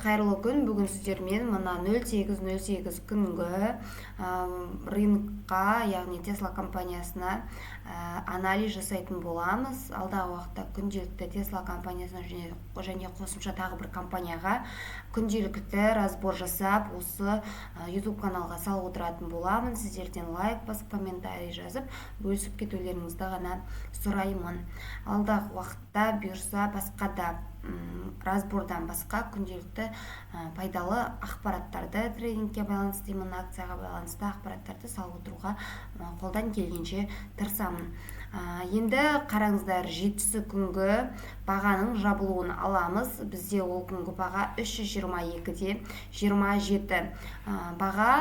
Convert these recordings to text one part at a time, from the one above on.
Қайырлы күн! Бүгін сіздермен мына 08.08 күнгі рынокқа, яғни Тесла компаниясына анализ жасайтын боламыз. Алдағы уақытта күнделікті Тесла компаниясына және қосымша тағы бір компанияға күнделікті разбор жасап, осы YouTube каналға салып отыратын боламын. Сіздерден лайк басып, комментарий жазып, бөлісіп кетулеріңізді ғана сұраймын. Алдағы уақытта, бұйырса, басқа да разбордан басқа күнделікті пайдалы ақпараттарды, трейдингке байланысты деймін, акцияға байланысты ақпараттарды салып отыруға қолдан келгенше тырысамын. Енді қараңыздар, жетісі күнгі бағаның жабылуын аламыз. Бізде ол күнгі баға 322-де 27. Баға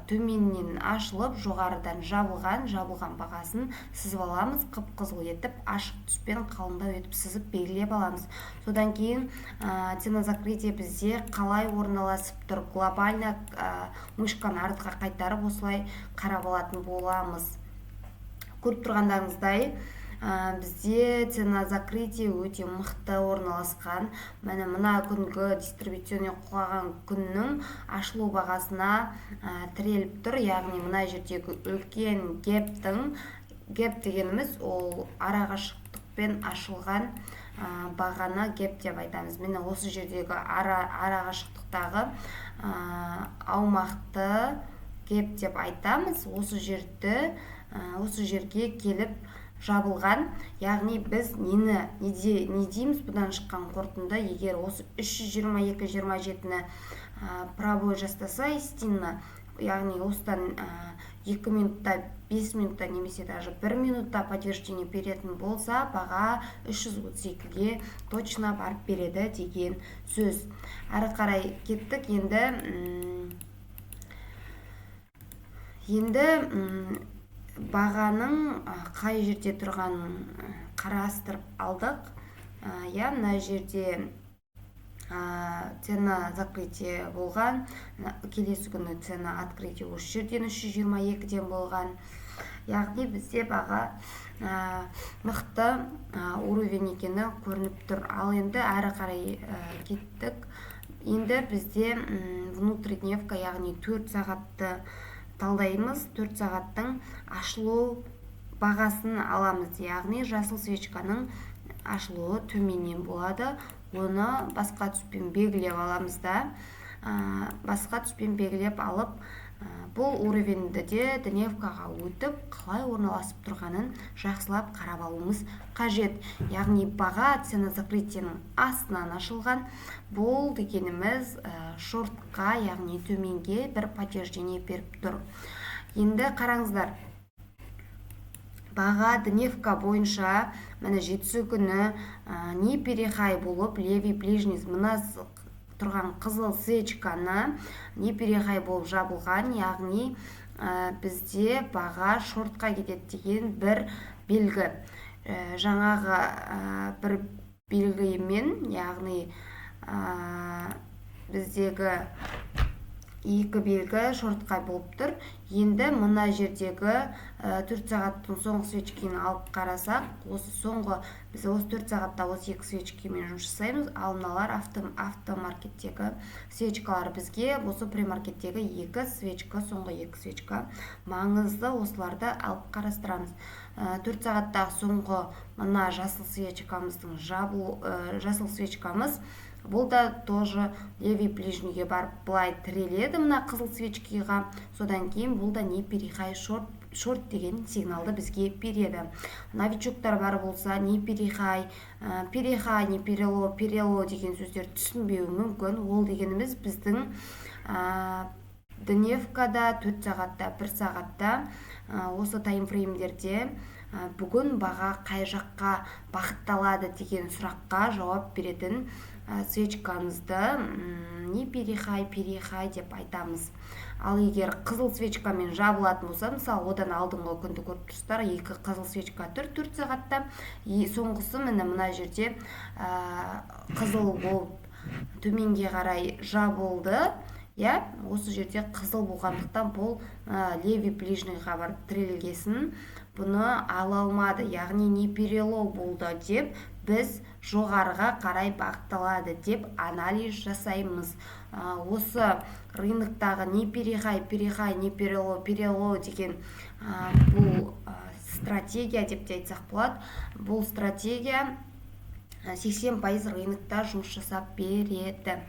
төменнен ашылып, жоғарыдан жабылған. Жабылған бағасын сызып аламыз, қып қызыл етіп, ашық түспен қалыңдау етіп сызып, белгілеп аламыз. Содан кейін цена закрытия бізде қалай орналасып тұр, глобально мышканы артқа қайтарып, осылай қарап алатын боламыз. Көріп тұрғандарыңыздай, бізде цена закрытия өте мықты орналасқан. Міне, мына күнгі дистрибуционный құлаған күннің ашылу бағасына тіреліп тұр. Яғни мына жердегі үлкен гэптің, гэп дегеніміз ол арақашықтықпен ашылған бағаны гэп деп айтамыз. Міне, осы жердегі арақашықтықтағы аумақты гэп деп айтамыз. Осы жерді, осы жерге келіп жабылған. Яғни біз нені не дейміз? Бұдан шыққан қорытынды: егер осы 322,27-ні пробой жасаса истинно, яғни осыдан 2 минутта, 5 минутта немесе даже 1 минутта подтверждение беретін болса, баға 332-ге точно барып береді деген сөз. Әрі қарай кеттік. Енді бағаның қай жерде тұрғанын қарастырып алдық, иә. Мына жерде цена закрытие болған, келесі күні цена открытие осы жерден, 322-ден болған. Яғни бізде баға мықты уровень екені көрініп тұр. Ал енді әрі қарай кеттік. Енді бізде внутридневка, яғни 4 сағатты талдаймыз. 4 сағаттың ашылу бағасын аламыз, яғни жасыл свечканың ашылуы төменнен болады. Оны басқа түспен белгілеп аламыз да, басқа түспен белгілеп алып, бұл уровеньді де дневкаға өтіп, қалай орналасып тұрғанын жақсылап қарап алуымыз қажет. Яғни баға цена закрытиенің астынан ашылған. Бұл дегеніміз шортқа, яғни төменге бір подтверждение беріп тұр. Енді қараңыздар, баға дневка бойынша, міне, жетісі күні не перехай болып, левый ближний мына тұрған қызыл свечканы не перехай болып жабылған. Яғни бізде баға шортқа кетеді деген бір белгі. Жаңағы бір белгімен, яғни біздегі екі белгі шортқа болып тұр. Енді мына жердегі 4 сағаттың соңғы свечкені алып қарасақ, осы соңғы, біз осы 4 сағатта осы екі свечкемен жұмыс жасаймыз. Ал мыналар автомаркеттегі свечкалар. Бізге осы премаркеттегі екі свечка, соңғы екі свечка маңызды, осыларды алып қарастырамыз. 4 сағаттағы соңғы мына жасыл свечкамыздың жабылу, жасыл свечкамыз, бұл да тоже левый ближнийге барып, былай тіреледі мына қызыл свечкаға. Содан кейін бұл да не перехай, шорт, шорт деген сигналды бізге береді. Новичоктар бар болса, не перехай, перехай, не перелоу, перелоу деген сөздер түсінбеуі мүмкін. Ол дегеніміз біздің дневкада, 4 сағатта, 1 сағатта, осы таймфреймдерде бүгін баға қай жаққа бағытталады деген сұраққа жауап беретін свечкамызды не перехай, перехай деп айтамыз. Ал егер қызыл свечкамен жабылатын болса, мысалы, одан алдыңғы күнді көріп тұрсыздар, екі қызыл свечка тұр 4 сағатта, и соңғысы, міне, мына жерде қызыл болып төменге қарай жабылды, иә. Осы жерде қызыл болғандықтан, бұл левый ближнийға барып тірелгесін, бұны ала алмады, яғни не перелоу болды деп біз жоғарыға қарай бағытталады деп анализ жасаймыз. Осы рыноктағы не перехай, перехай, не перелоу, перелоу деген бұл стратегия деп те айтсақ болады. Бұл стратегия 80% рынокта жұмыс жасап береді.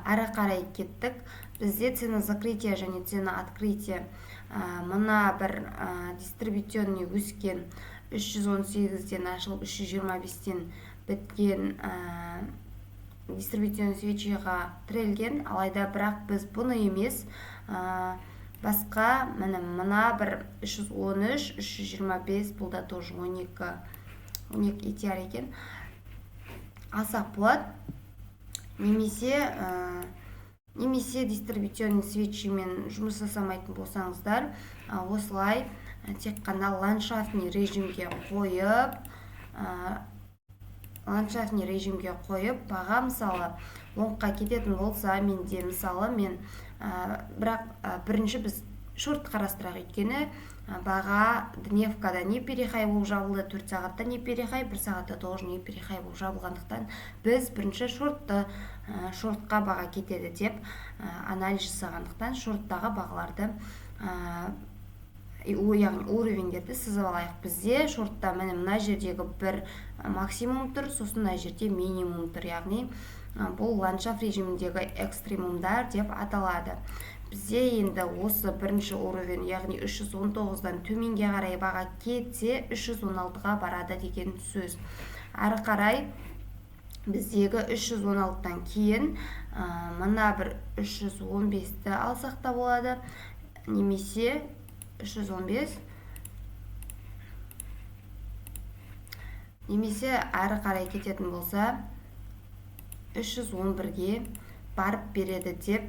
Әрі қарай кеттік. Бізде цена закрытия және цена открытия мына бір дистрибуционный өскен 318-ден ашылып 325-тен біткен дистрибуционный свечиға тірелген. Алайда бірақ біз бұны емес, басқа міне мына бір 313, 325, бұл да тоже 12 ATR екен, алсақ болады. Немесе дистрибуционный свечимен жұмыс жасамайтын болсаңыздар, осылай тек қана ландшафтный режимге қойып, баға мысалы лонгқа кететін болса, менде мысалы мен бірақ бірінші біз шорт қарастырайық, өйткені баға дневкада не перехай болып жабылды, 4 сағатта не перехай, 1 сағатта тоже не перехай болып жабылғандықтан біз бірінші шортқа баға кетеді деп анализ жасағандықтан шорттағы бағаларды, яғни уровеньдерді сызып алайық. Бізде шортта міне мына жердегі бір максимум тұр, сосын мына жерде минимум тұр, яғни бұл ландшафт режиміндегі экстремумдар деп аталады. Бізде енді осы бірінші уровень, яғни 319-дан төменге қарай баға кетсе 316-ға барады деген сөз. Әрі қарай біздегі 316-дан кейін мына бір 315-ті алсақ та болады, немесе 315, немесе әрі қарай кететін болса 311-ге барып береді деп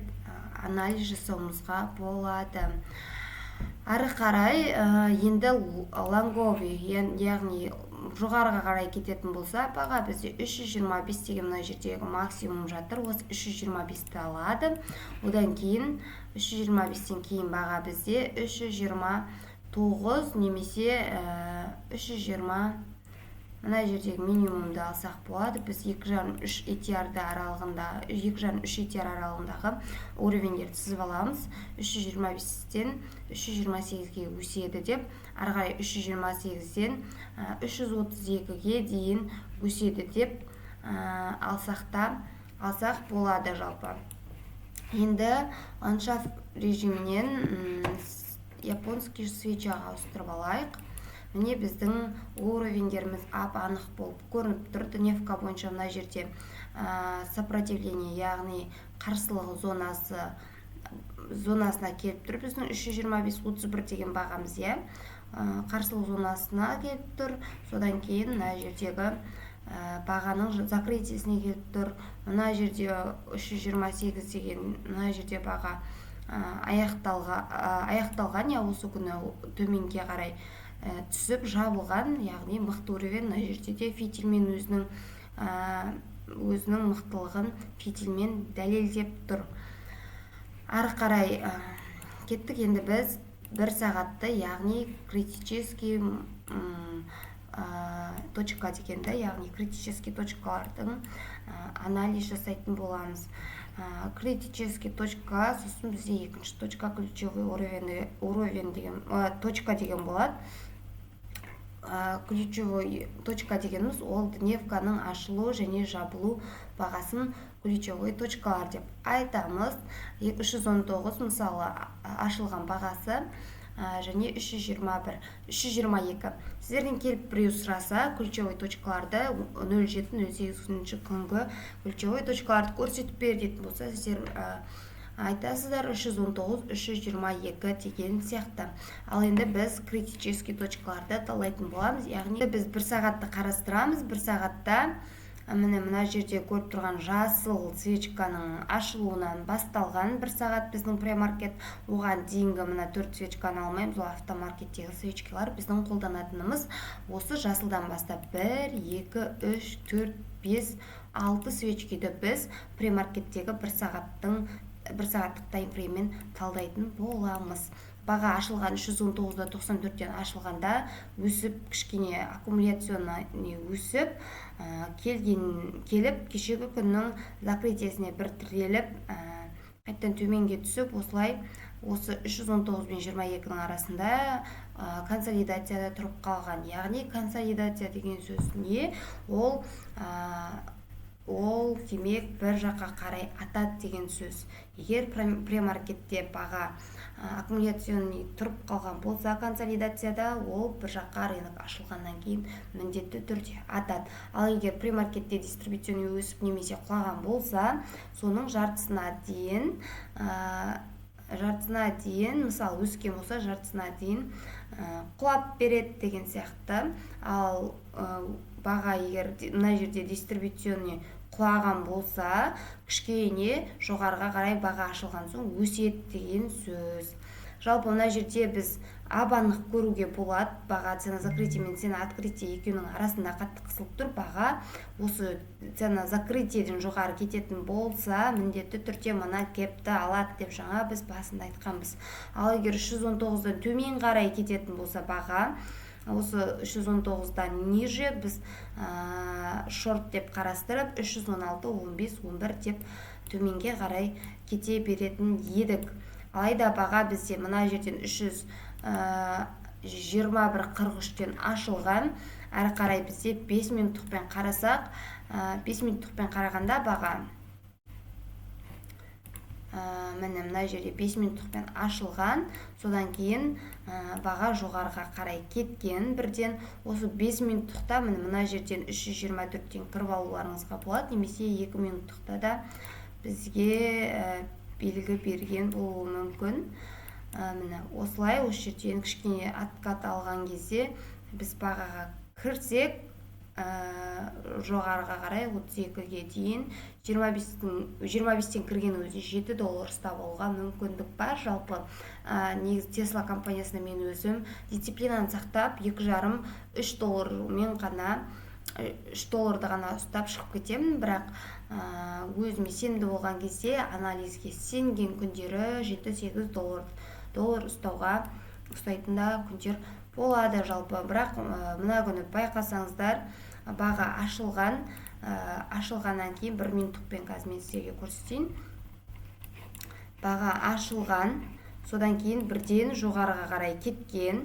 анализ жасауымызға болады. Әрі қарай енді лонговый, яғни жоғарыға қарай кететін болса, баға бізде 325 деген мына жердегі максимум жатыр, осы 325-ті алады. Одан кейін 325-тен кейін баға бізде 329 немесе 320, мына жердегі минимумды алсақ болады. Біз 2,5-3 ATR аралығында, 2,5-3 ATR аралығындағы уровеньдерді сызып аламыз. 325-тен 328-ге өседі деп, ары қарай 328-ден 332-ге дейін өседі деп алсақ болады жалпы. Енді ландшафт режимінен японский свечаға ауыстырып алайық. Міне біздің уровеньдеріміз ап-анық болып көрініп тұр. Дневка бойынша мына жерде сопротивление, яғни қарсылық зонасына келіп тұр. Біздің 325-31 деген бағамыз, иә, қарсылық зонасына келіп тұр. Содан кейін мына жердегі бағаның закрытиесіне келіп тұр. Мына жерде 328 деген мына жерде баға аяқталған, я осы күні төменге қарай түсіп жабылған, яғни мықты уровень. Мына жерде де фитильмен өзінің мықтылығын фитильмен дәлелдеп тұр. Ары қарай кеттік. Енді біз бір сағатты, яғни критический точка дегенді, яғни критический точкалардың анализ жасайтын боламыз. Критический точка, сосын бізде екінші точка ключевой уровень деген точка деген болады. Ключевой точка дегеніміз ол дневканың ашылу және жабылу бағасын ключевой точкалар деп айтамыз. 319 мысалы ашылған бағасы және 321, 322. Сіздерден келіп біреу сұраса, ключевой точкаларды 07, 08 күнгі ключевой точкаларды көрсетіп бер дейтін болса, сіздер айтасыздар 319, 322 деген сияқты. Ал енді біз критический точкаларды талдайтын боламыз. Яғни біз бір сағатты қарастырамыз. Бір сағатта міне мына жерде көріп тұрған жасыл свечканың ашылуынан басталған бір сағат біздің премаркет. Оған дейінгі мына 4 свечканы алмаймыз, ол автомаркеттегі свечкалар. Біздің қолданатынымыз осы жасылдан бастап 1, 2, 3, 4, 5, 6 свечкиді біз премаркеттегі бір сағаттың Бір сағаттық таймфрейммен талдайтын боламыз. Баға ашылған 319,94-тен ашылғанда өсіп, кішкене аккумуляционный өсіп келген, келіп, кешегі күннің закрытиесіне бір тіреліп, қайтадан төменге түсіп, осылай осы 319 бен 22-нің арасында консолидацияда тұрып қалған. Яғни консолидация деген сөз не? Ол демек, бір жаққа қарай атады деген сөз. Егер премаркетте баға аккумуляционный тұрып қалған болса консолидацияда, ол бір жаққа рынок ашылғаннан кейін міндетті түрде атады. Ал егер премаркетте дистрибуционный өсіп немесе құлаған болса, соның жартысына дейін, мысалы, өскен болса, жартысына дейін құлап береді деген сияқты. Ал баға егер мына жерде дистрибуционный құлаған болса, кішкене жоғарыға қарай баға ашылған соң өседі деген сөз. Жалпы, мына жерде біз ап анық көруге болады: баға цена закрытие мен цена открытие екеуінің арасында қатты қысылып тұр. Баға осы цена закрытиеден жоғары кететін болса, міндетті түрде мына гэпті алады деп жаңа біз басында айтқанбыз. Ал егер 319-дан төмен қарай кететін болса, баға осы 319-дан ниже, біз шорт деп қарастырып, 316, 15, 11 деп төменге қарай кете беретін едік. Алайда баға бізде мына жерден 321,43-тен ашылған. Әрі қарай бізде 5 минуттықпен қарасақ, 5 минуттықпен қарағанда баға міне, мына жерде 5 минуттықпен ашылған. Содан кейін баға жоғарыға қарай кеткен бірден. Осы 5 минуттықта, міне, мына жерден 324-тен кіріп алуларыңызға болады немесе 2 минуттықта да бізге белгі берген болуы мүмкін. Міне, осылай осы жерден кішкене откат алған кезде біз бағаға кірсек, жоғарыға қарай 32-ге дейін, 25-тен кірген өзі 7 доллар ұстап алуға мүмкіндік бар. Жалпы, негізі Тесла компаниясына мен өзім дисциплинаны сақтап, 2,5-3 доллармен ғана, 3 долларды ғана ұстап шығып кетемін. Бірақ өзіме сенімді болған кезде, анализге сенген күндері 7-8 доллар ұстайтын да күндер болады жалпы. Бірақ мына күні байқасаңыздар, баға ашылғаннан кейін, бір минуттықпен қазір мен сіздерге көрсетейін, баға ашылған, содан кейін бірден жоғарыға қарай кеткен.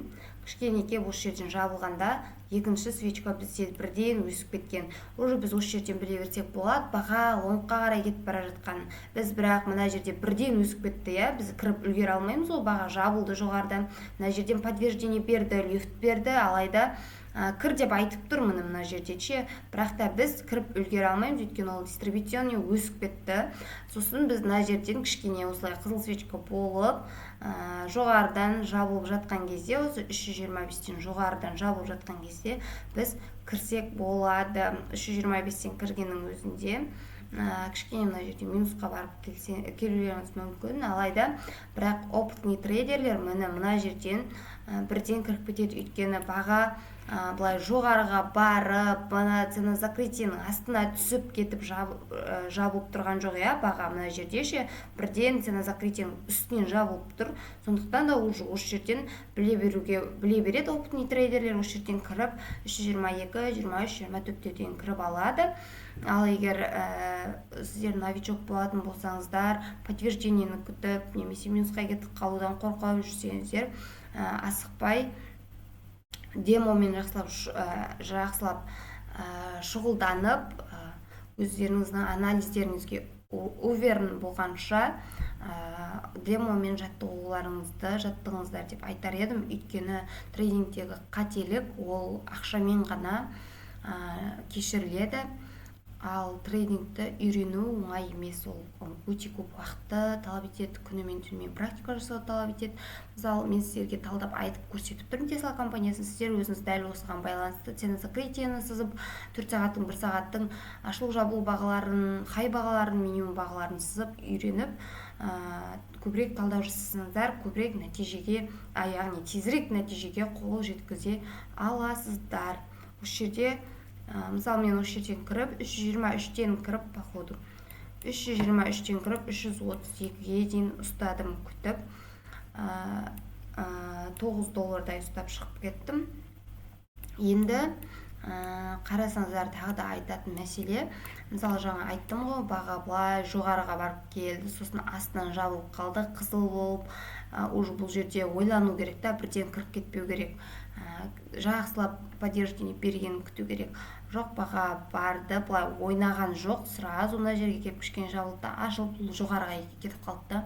Кішкене кеп осы жерден жабылғанда, екінші свечка бізде бірден өсіп кеткен. Уже біз осы жерден біле берсек болады баға лонгқа қарай кетіп бара жатқанын. Біз бірақ мына жерде бірден өсіп кетті, иә, біз кіріп үлгере алмаймыз ғой, баға жабылды жоғарыдан. Мына жерден подтверждение берді, лифт берді, алайда кір деп айтып тұр, міне, мына жерде ше. Бірақ та біз кіріп үлгере алмаймыз, өйткені ол дистрибуционный өсіп кетті. Сосын біз мына жерден кішкене осылай қызыл свечка болып, жоғарыдан жабылып жатқан кезде, осы 325-тен жоғарыдан жабылып жатқан кезде біз кірсек болады. 325-тен кіргеннің өзінде кішкене мына жерде минусқа барып келулеріңіз мүмкін. Алайда бірақ опытный трейдерлер, міне, мына жерден бірден кіріп кетеді, өйткені баға былай жоғарыға барып, мына цена закрытиенің астына түсіп кетіп жабылып тұрған жоқ, иә. Баға мына жерде ше бірден цена закрытиенің үстінен жабылып тұр. Сондықтан да уже осы жерден біле береді опытный трейдерлер. Осы жерден кіріп, 322, 23, 24-терден кіріп алады. Ал егер сіздер новичок болатын болсаңыздар, подтверждениені күтіп немесе минусқа кетіп қалудан қорқып жүрсеңіздер, асықпай демомен жақсылап шұғылданып, өздеріңіздің анализдеріңізге уверен болғанша демомен жаттығуларыңызды жаттығыңыздар деп айтар едім. Өйткені трейдингтегі қателік ол ақшамен ғана кешіріледі. Ал трейдингті үйрену оңай емес, ол өте көп уақытты талап етеді, күнімен түнімен практика жасауды талап етеді. Мысалы, мен сіздерге талдап, айтып, көрсетіп тұрмын Тесла компаниясын. Сіздер өзіңіз дәл осыған байланысты цена закрытиені сызып, 4 сағаттың, бір сағаттың ашылу жабылу бағаларын, хай бағаларын, минимум бағаларын сызып үйреніп, көбірек талдау жасасаңыздар, көбірек нәтижеге, яғни тезірек нәтижеге қол жеткізе аласыздар. Осы жерде, мысалы, мен осы жерден кіріп, 323-тен кіріп, походу 323-тен кіріп, 332-ге дейін ұстадым күтіп, 9 доллардай ұстап шығып кеттім. Енді қарасаңыздар, тағы да айтатын мәселе, мысалы, жаңа айттым ғой, баға былай жоғарыға барып келді, сосын астынан жабылып қалды қызыл болып. Уже бұл жерде ойлану керек та, бірден кіріп кетпеу керек, жақсылап подтверждение бергенін күту керек. Жоқ, баға барды, былай ойнаған жоқ, сразу мына жерге келіп, кішкене жабылды да, ашылып, жоғарыға кетіп қалды да.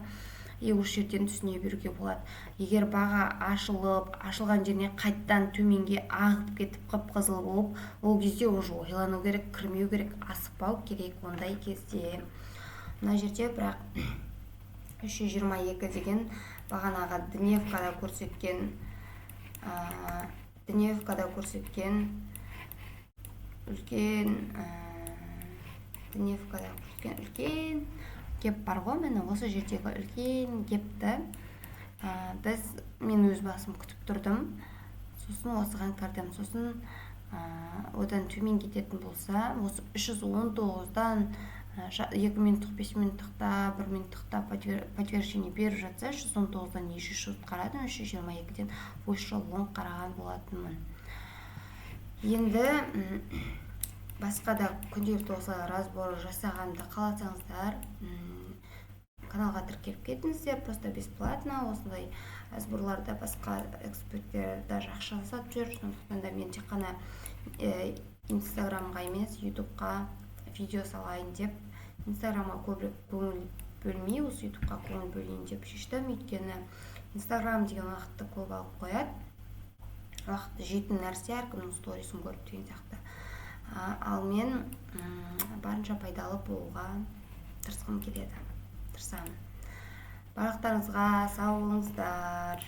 И осы жерден түсіне беруге болады: егер баға ашылып, ашылған жеріне қайтадан төменге ағып кетіп, қып қызыл болып, ол кезде уже ойлану керек, кірмеу керек, асықпау керек ондай кезде. Мына жерде бірақ 322 деген бағанағы дневкада көрсеткен үлкен, дневкада көрсеткен үлкен гэп бар ғой. Міне, осы жердегі үлкен гэпті біз, мен өз басым күтіп тұрдым, сосын осыған кірдім. Сосын одан төмен кететін болса, осы 319-дан 2 минуттық, 5 минуттықта, 1 минуттықта подтверждение беріп жатса, 319-дан 200 шорт қарадым, 322-ден больше лонг қараған болатынмын. Енді басқа да күнделікті осылай разбор жасағанымды қаласаңыздар, каналға тіркеліп кетіңіздер, просто бесплатно. Осындай разборларды басқа эксперттер даже ақша жасап жүр. Сондықтан да мен тек қана Инстаграмға емес, Ютубқа видео салайын деп, Инстаграмға көбірек көңіл бөлмей, осы Ютубқа көңіл бөлейін деп шештім. Өйткені Инстаграм деген уақытты көп алып қояды, уақытты жейтін нәрсе, әркімнің сторисін көріп деген сияқты. Ал мен барынша пайдалы болуға тырысқым келеді, тырысамын. Барлықтарыңызға сау болыңыздар.